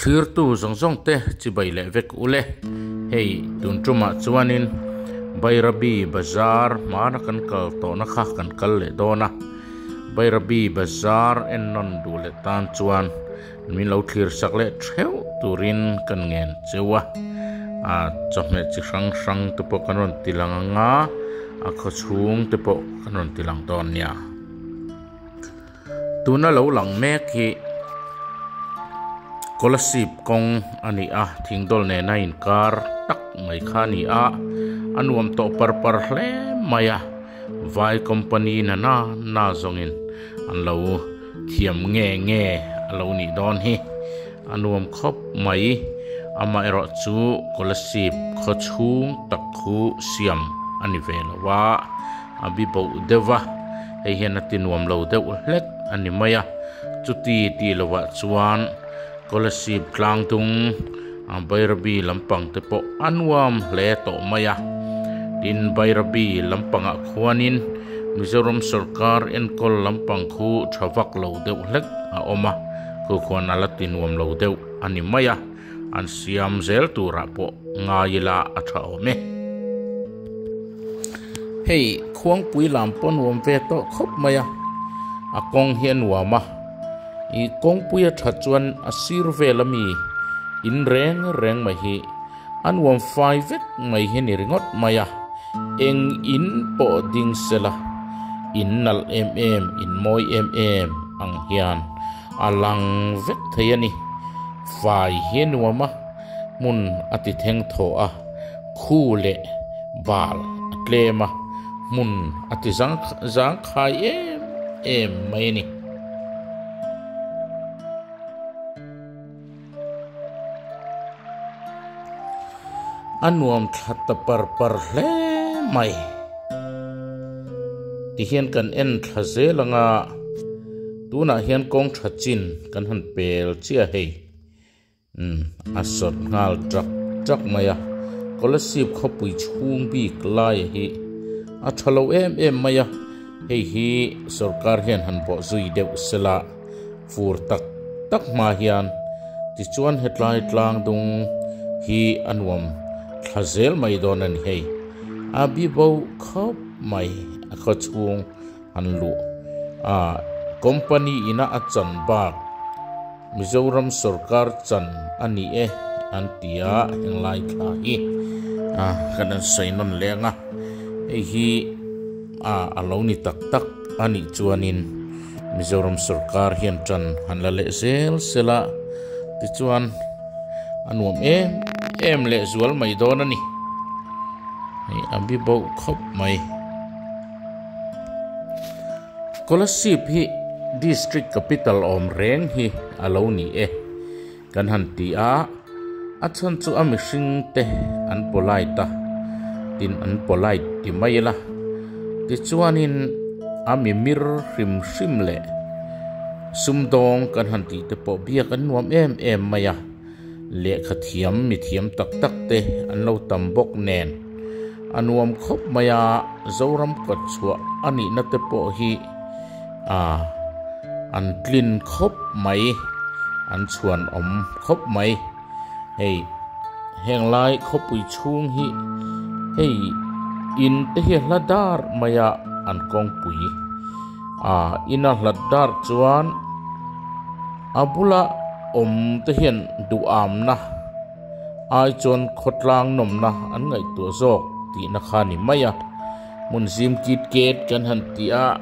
Thlirtu zawng zawng te chibai leh vek ule. Hei tun tumah chuanin Bairabi bazar hmana kan kal tawhna kha kan kal leh dawn a. Bairabi bazar en nawn duh leh tan chuan min lo thlir sak leh theuh turin kan ngen cheu a. A chawhmeh chi hrang hrang te pawh kan rawn ti lang ang a, a khawchhung te pawh kan rawn ti lang dawn nia. Tuna lo lang mek hi Kolasib kawng a ni a, thingdawl nena inkar tak mai kha a ni a, a nuam tawh par par hle mai a, vai company na na na zawngin an lo thiam nge nge a lo nih dawn hi, a nuam khawp mai, amaherawh chu Kolasib khaw chhung tak khu siam a ni ve lo a. A bi boh deuh va, hei hian a ti nuam lo deuh hlek a ni mai a. Chuti tih lovah chuan Kolasib tlangdung Bairabi lampang te pawh a nuam hle tawh mai a. Tin, Bairabi lampangah khuanin Mizoram sawrkar enkawl lampang khu tha vak lo deuh hlek a awm a, khu khuan a la ti nuam lo deuh a ni mai a. An siam zel turah pawh ngai ila a tha awm e. Hei khuangpui lam pawh nuam ve tawh khawp mai a, a kawng hi a nuam a, ih kawngpui a that chuan a sir vel ami in reng reng mai hi a nuam fai vek mai hi ni ringawt mai a, eng in pawh ding sela in nalh em em in mawi em em ang hian a lang vek thei a ni. Fai hi a nuam a, hmun a ti theng thaw a, khu leh bal a tlem a, hmun a ti zangkhai em em mai a ni. A nuam thla ta par par hle mai. Tihian kan en thla zel anga tunah hian kawng tha chin kan han pel chiah hei. Umm a sawt nghal trak trak mai a. Kolasib khawpui chhung bik laia hi a tha lo em em mai a. Hei hi sorkar hian han bawh zui deuh sela fur tak tak hma hian tichuan hetlai tlang dung hi a nuam thla zel mai dawn a ni hei. A bi bo khawp mai a khaw chhung an luh a company ina a chan bak Mizoram sorkar chan a ni e an ti a henglai thla hi a kan an sawi nawn leng a hei hi a a lo ni tak tak a nih chuanin Mizoram sorkar hian tan han la leh zel sela tichuan a nuam em em leh zual mai dawn a ni hei a bi bo khawp mai. Kolasib hi District Capital awm reng hi a lo ni e kan han ti a, a chhan chu a mihring te an polite a, tin an polite ti mai ila tichuanin a mimir hrim hrim leh sumdawng kan han tih te pawh biak an nuam em em mai a. Lehkha thiam mi thiam tak tak te an lo tam bawk nen a nuam khawp mai a, Zoram kawt chhuah a nihna te pawh hi ah an tlin khawp mai, an chhuan awm khawp mai. Hei heng lai khawpui chhung hi hei in te hi a hla dar mai a an kawngpui ah ina hlat dar chuan a bula awm te hian duhamna ai chuan khawtlang nawmna an ngaihtuah zawk tihna kha a ni mai a, hmun zim kit ket kan han ti a,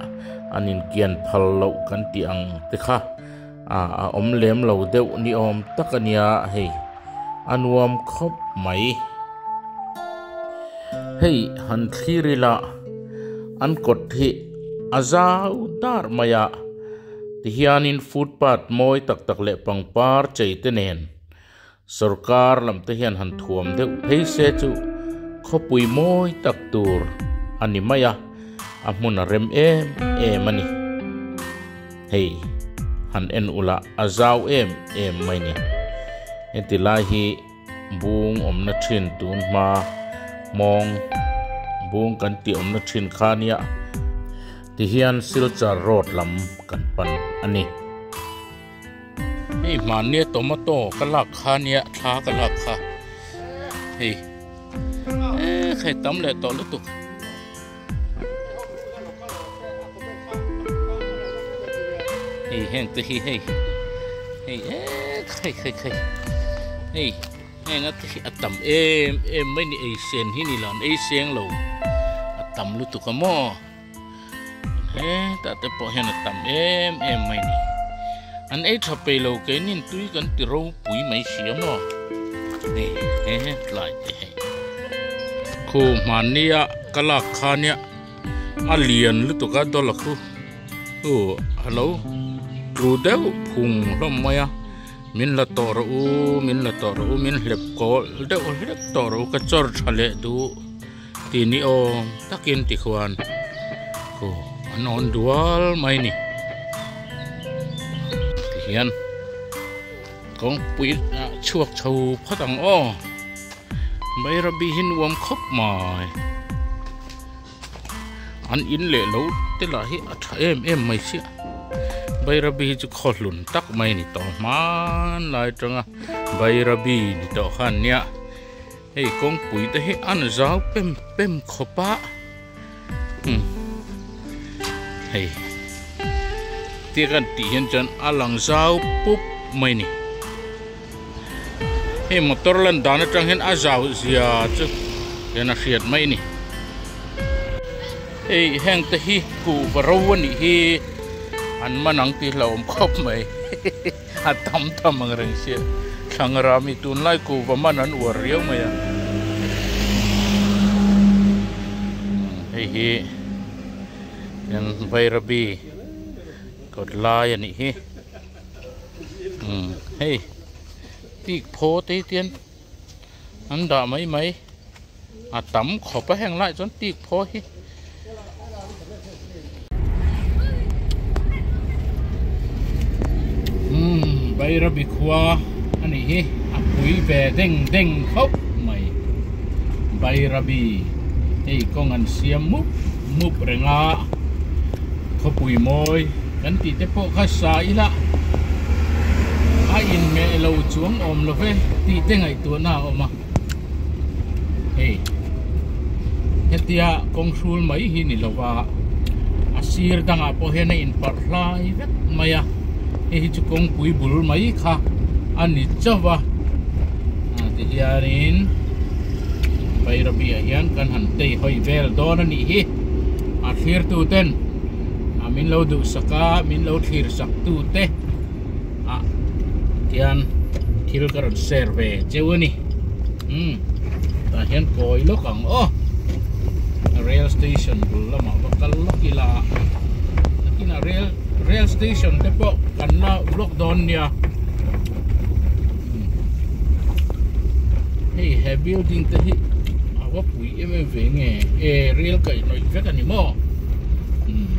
an inkian phal loh kan tih ang te kha a a awm lem lo deuh ni awm tak a nia hei a nuam khawp mai. Hei han thlir ila an kawt hi a zau dar mai a. Tihianin footpath mawi tak tak leh pangpar chei te nen sorkar lam te hian han thuam deuh phei se chu khawpui mawi tak tur a ni mai a, a hmun a rem em em a ni. Hei han en ula a zau em em mai ni. Heti lai hi bung awmna thin tun hma hmawng bung kan tih awmna thin kha nia. Tihian Silchar road lam kan pan a ni. Hei hmannia tomato ka lak kha nia thla ka lak kha hei eh khai tam leh tawh lutuk. Hei heng te hi hei hei eh khai khai khai hei heng a te hi a tam em em mai ni ei sen hi ni lo an ei seng lo a tam lutuk a maw. Hetah te pawh hian a tam em em mai ni. An ei tha peih lo keinin tui kan ti ropui mai si a maw. Hei he he tlai te hei. Khu hmannia ka lak kha nia a lian lutuk a dawla khu u a lo tlu deuh phung hlawm mai a min la tawh rawh u min la tawh rawh u min hlep kawl deuh hlek tawh rawh u ka chawr tha leh duh. Ti ni awm takin tikhuan khu an awn dual mai ni. Tihian kawngpui ah chhuak chho phawt ang aw. Bairabi hi nuam khawp mai. An in leh lo te lah hi a tha em em mai chiah. Bairabi hi chu khaw hlun tak mai ni tawh hmanlai atanga Bairabi ni tawh khan nia. Hei kawngpui te hi an zau pem pem khawp a umm hei tia kan tih hian chuan a lang zau pup mai a ni hei motor lan dan atang hian a zau zia chu hian a hriat mai a ni hei heng te hi kuhva ro a nih hi an man ang tih hlauhawm khawp mai. A tam tham ang reng sia. Thlangra mi tunlai kuhva man an uar riau mai a. Hei hi hian Bairabi kawt lai a nih hi. Hei tik phaw te hi tian an dah mai mai. A tam khawp a heng lai chuan tik phaw hi. Umm Bairabi khua a nih hi a pui ve deng deng khawp mai. Bairabi hei kawng an siam mup mup reng a khawpui mawi kan tih te pawh kha sa ila a inhmeh lo chuang awm lo ve tih te ngaihtuahna a awm a. Hei hetia kawng hrul mai hi ni lo a a sir dangah pawh hian a inparh hlai vek mai a hei hi chu kawngpui bul mai kha a ni chauh va tihianin Bairabi ah hian kan han tei hawi vel dawn a nih hi a thlir tu ten a min lo duhsak a min lo thlir sak tu te. ah hian thil ka rawn share ve cheu a ni umm tah hian kawi lawk ang aw rail station bul lamah va kal lawk ila nakinah rail rail station te pawh kan la vlog dawn nia hei he building te hi a va pui em em ve nge e rail kaihhnawih vek a ni maw umm.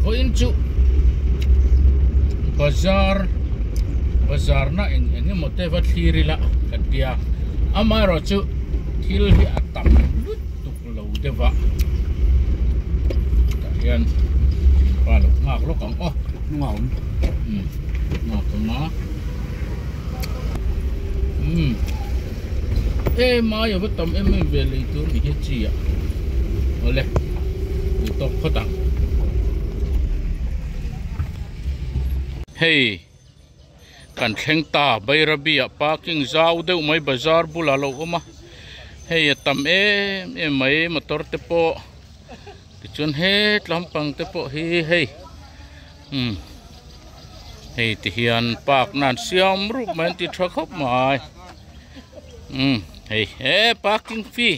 Vawiin chu bazar bazar na eng eng emaw te va thlir ila ka tia amaherawhchu thil hi a tam lutuk lo deuh a tah hian pa lo nghak lawk ang aw nghak ang a. Umm e mai a va tam em em ve lei tur ni hi chi ah awle ni tawk phawt ang hei kan thleng ta Bairabi ah parking zau deuh mai bazar bulah a lo awm a hei a tam em em mai motor te pawh tichuan he tlampang te pawh hi hei umm hei ti hian park na an siam rup mai an ti tha khawp mai umm hei he parking fee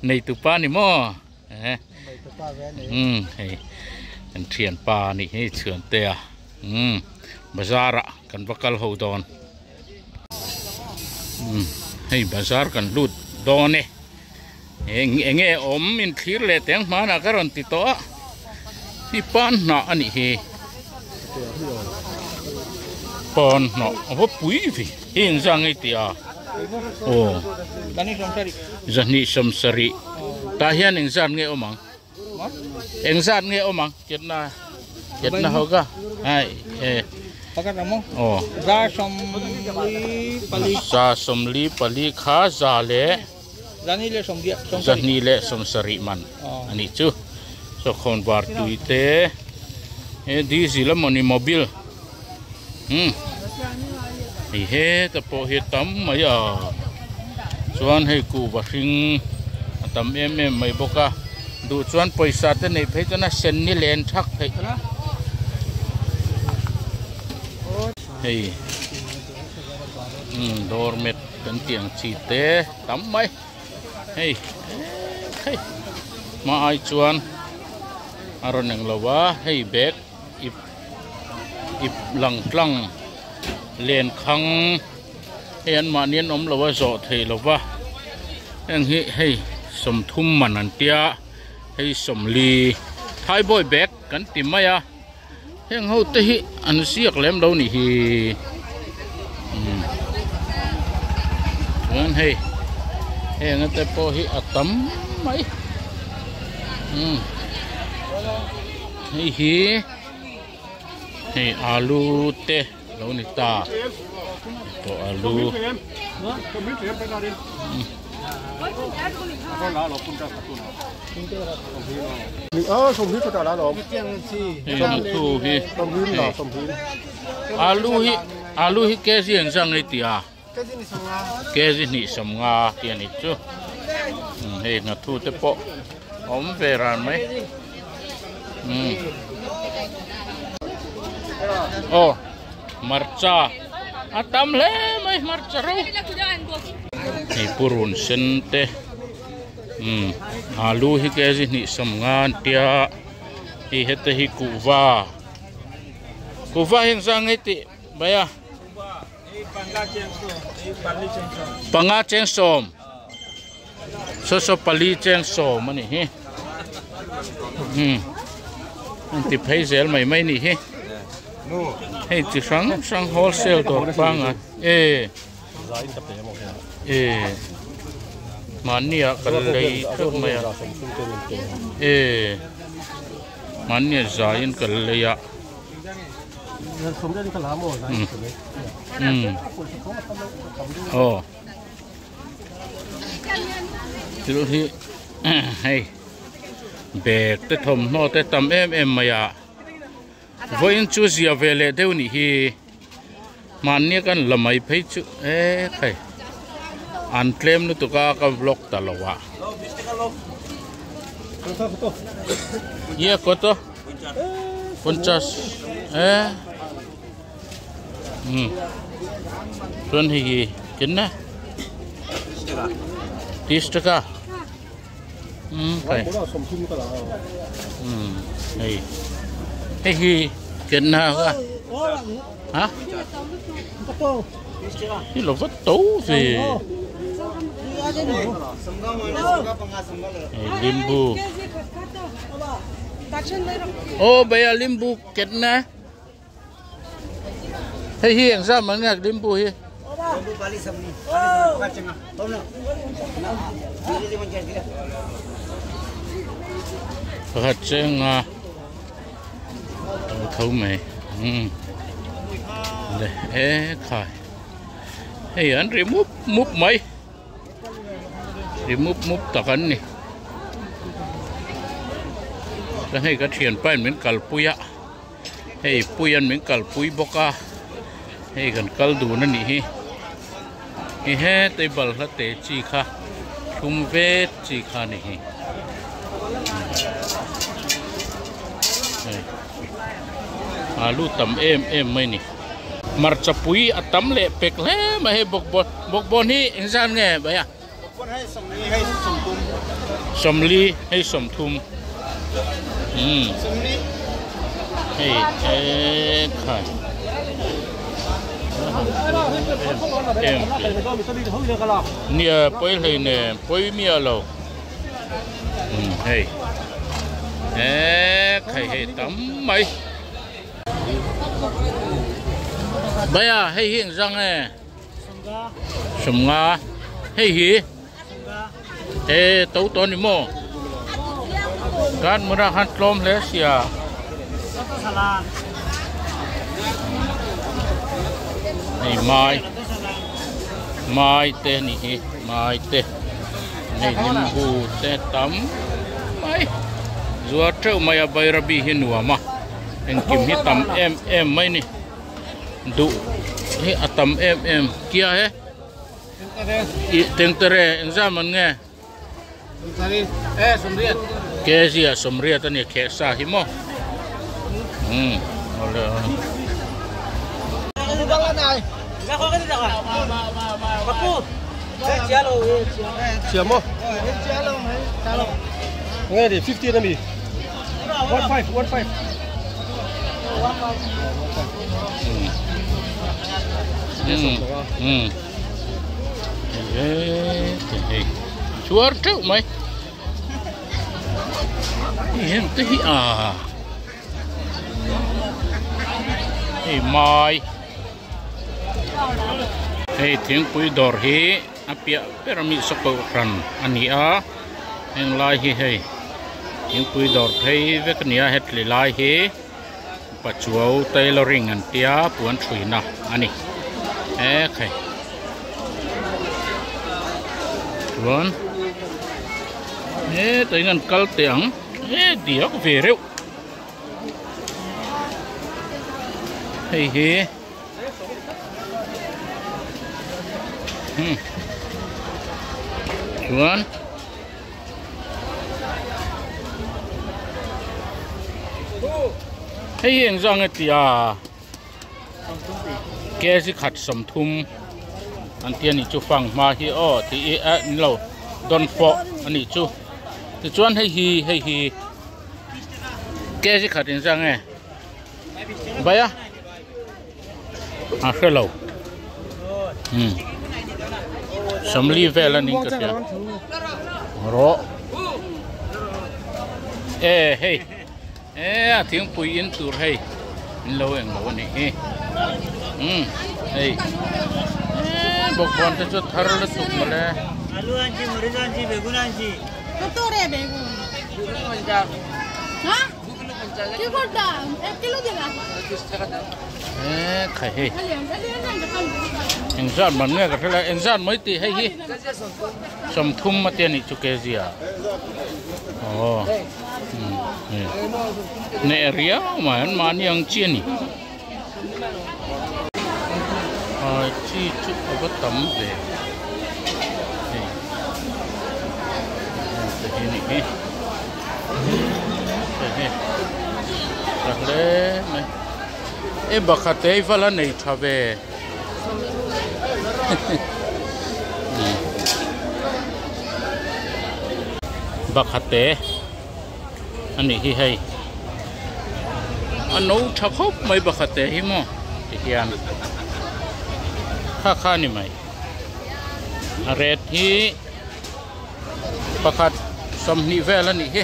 nei tupa ni maw eh umm hei kan thianpa a nih hi chhuante a umm bazar ah kan va kal ho dawn umm hei bazar kan lut dawn e. Eng enge awm in thlir leh teng hmanah ka rawn ti tawh a hi pan hnah a nih hi pan hnah a va pui ve hi engzah nge tih a aw zahnih sawm sarih. Tah hian engzat nge awm ang? Engzat nge awm ang? Ketna ketna ho ka ai e Pakhat ang maw? Aw. 144. 144 kha za leh Zahnih leh sawmriah sawmsarih. 270 man a nih chu. Chaw khawn var tui te he diesel a mawni mobil umm hei heta pawh hi a tam mai a chuan hei kuhva hring a tam em em mai bawk a duh chuan pawisa te neih phei chuan a sen ni len thak theih hei umm doormat kan tih ang chi te. Tam mai hei hei hma ai chuan a rawn eng lo a hei bag ip ip lang tlang len khang hei an mahni an awm lo a zawh thei lo va heng hi hei sawmthum man an tia hei sawmli thaibawi bag kan ti mai a. Heng ho te hi an ziak lem lo nih hi umm chuan hei heng te pawh hi a tam mai umm hei hi hei alu te lo ni ta pawh alu Hei hi alu hi alu hi kg an zang ei tih a kg hnih sawmnga tih a nih chu hei nghathu te pawh a awm ve ran mai aw hmarcha a tam hle mai hmarcha ro hei purun sen te. Umm alu hi kg hnih sawmnga an tia hei heta hi kuhva kuhva hi engzah nge tih mai a panga cheng sawm saw saw pali cheng sawm a nih hi umm an ti phei zel mai mai a nih hi hei chi hrang hrang wholesale dawr pangai e. E mahnia kal lei theuh mai a e mahnia zaiin kal lei a umm aw thil hi hei bag te thawmhnaw te tam em em mai a. Vawiin chu zia ve leh deuh nih hi hmanni kan la mai phei chu e khai an tlem lutuk a ka vlog ta lo a ye koto ponchas e um chuan hei hi kenna tis taka. Hei hei hi kenna ka ha hi lo va to ve hei limbu ô bây giờ limbu kenna Hei hi eng zat man nge limbu hi? Pakhat chenga to tho mai umm le e khai hei an ri mup mup mai ri mup mup tak an ni chuan hei ka thianpa in min kalpui a. Hei puian min kalpui bawk a hei kan kal dun a nih hi hi hetei balhla te chi kha thlum vet chi kha a ni hi hei alu tam em em mai a ni hmarcha pui a tam leh pek hle mai hei bawkbawn bawkbawn hi engzat nge bhaiya. Sawmli hei sawmthum umm hei e khai em nia pawi hlei nen pawi miah lo umm hei e khai hei tam mai bhaiya hei hi engzang nge. Sawmnga hei hi e to tawh a ni maw? Kan hmunah khan tlawm hle sia. Hei mai mai te a nih hi mai te hei nimbu te tam mai zuar teuh mai a bairabi hi nuam a engkim hi tam em em mai a ni duh hi a tam em em kia he ih tengtere engzah man nge. Kezia sawmriat a ni kheh sa hi maw umm awle awle. Hei chhuar teuh mai hei heng te hi a hei mai hei thingpui dawr hi a piah ber ami saw hran a ni a heng lai hi hei thingpui dawr phei vek a ni a hetli lai hi. Pachuau tailoring an tia puan thuina a ni e khai chuan hetah hian an kal teh ang e diak ve reuh hei hi chuan. Hei hi engzah nge tih a kg khat sawmthum an tia nih chu fang hma hi aw tih hi eh ni lo dawnfawh a nih chu tichuan hei hi hei hi kg khat engzah nge bai a a hre lo umm sawmli vel a ning ka hria rawh e hei e a thingpui in tur hei in lo eng lo a nih hi umm hei e bawkbawn te chu thar lutuk mawle. Khai hei engzat man nge ka hrela engzat mai tih hei hi sawmthum a tia nih chu kg ah aw hneh riau mai an mahni ang chi a ni ai chi chu a va tam ve hei te hi a nih hi. Tha hle mai e bakhat te hi vala nei tha ve bakhat te a nih hi hei a no tha khawp mai bakhat te hi maw ti hian kha kha a ni mai a ret hi. Pakhat sawmhnih vel a nih hi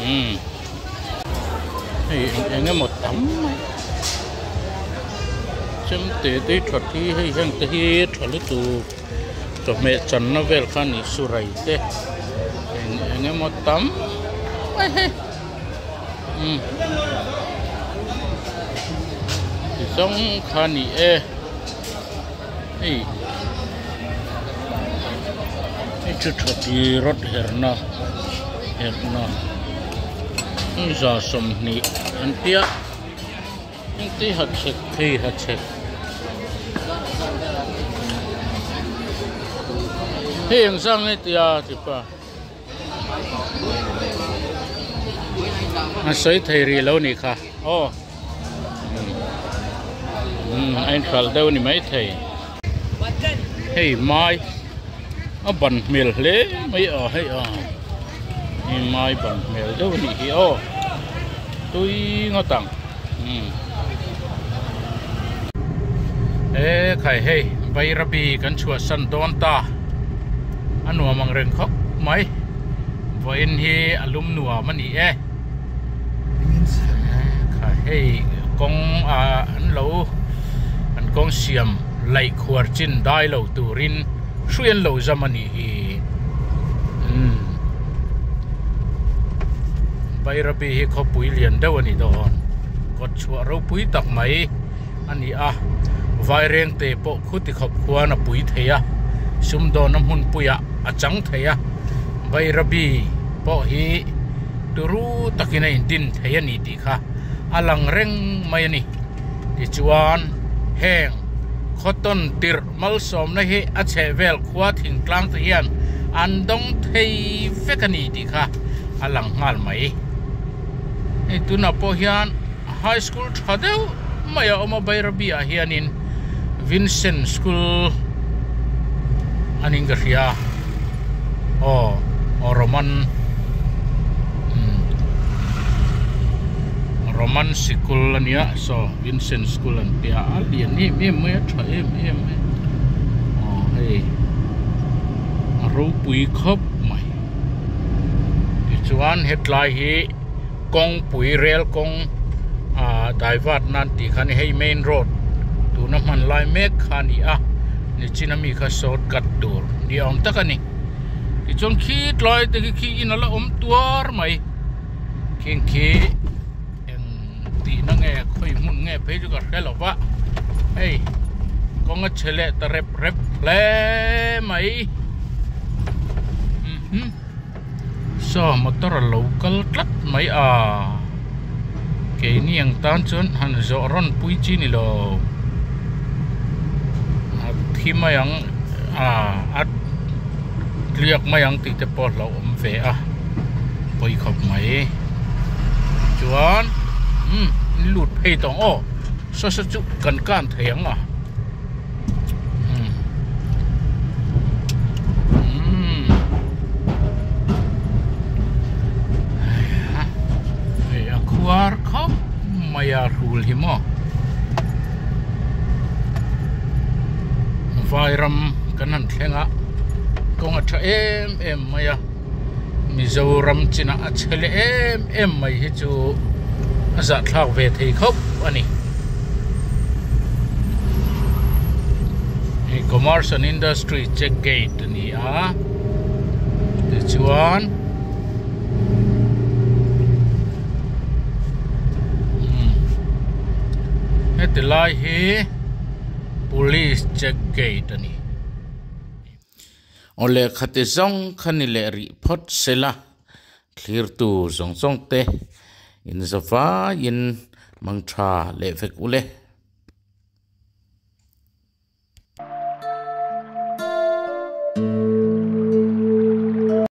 umm hei eng emaw tam mai chemte te tha hi hei heng te hi tha lutuk chawhmeh channa vel kha a ni surai te eng eng emaw tam mai hei umm ti zawng kha a ni e. Hei hei chu thati rawt herna herna za sawmhnih an tia engti ha chhek phei ha chhek hei eng zang nge tia tipa a sawi thei rih lo nih kha aw umm a inhralh deuh a ni maithei hei mai a ban hmel hle mai a hei a hei mai ban hmel deuh a nih hi aw tui ngawt ang umm e khai hei Bairabi kan chhuahsan dawn ta. A nuam ang reng khawp mai. Vawiin hi a lum nuam a ni e. Kha hei kawng a an lo an kawng siam laih khuar chin dai lo turin hrui an lo zam a nih hi. Bairabi hi khawpui lian deuh a ni dawn. Kawt chhuah ropui tak mai a ni a, Vairengte pawh khuti khawp khuan a pui thei a, sumdawnna hmunpuiah a chang thei a, Bairabi pawh hi turu takin a indin thei a ni tih kha a lang reng mai a ni. Tichuan, heng khawtawn tirh malsawmna hi a chhehvel khua thingtlang te hian an dawng thei vek a ni tih kha a lang nghal mai. Hei tunah pawh hian high school tha deuh mai a awm a Bairabi ah hianin Vincent school a niin ka hria aw aw Roman umm Roman sikul a nia saw Vincent school an tia a lian em em mai a tha em em mai aw hei a ropui khawp mai. Tichuan hetlai hi kawngpui rel kawng ah divert nan tih kha a ni hei main road tuna hman lai mek kha a ni a nichin ami kha short cut tur ni awm tak a ni tichuan khi tlai te khi khi in a la awm tuar mai khing khi eng tihna nge khawi hmun nge phei chu ka hre lo va hei kawng a chhe leh ta rep rep hle mai umm saw motor a lo kal tlat mai a keini ang tan chuan han zawh rawn pui chi ni lo a thi mai ang a a tliak mai ang tih te pawh a hlauhawm ve a pawi khawp mai chuan umm lut phei tawh ang aw saw saw chu kan kan thei ang a umm umm hei a khuar khawp mai a hrul hi maw. Vairam kan han thleng a kawng a tha em em mai a Mizoram chinah a che leh em em mai hi chu a zahthlak ve thei khawp a ni. Hei Commerce and Industry check gate a ni a tichuan. Heti lai hi police check gate a ni. Aw lehkha ti zawng kha ni leh rih phawt sela thlirtu zawng zawng te in za vaiin mangtha leh vek ule.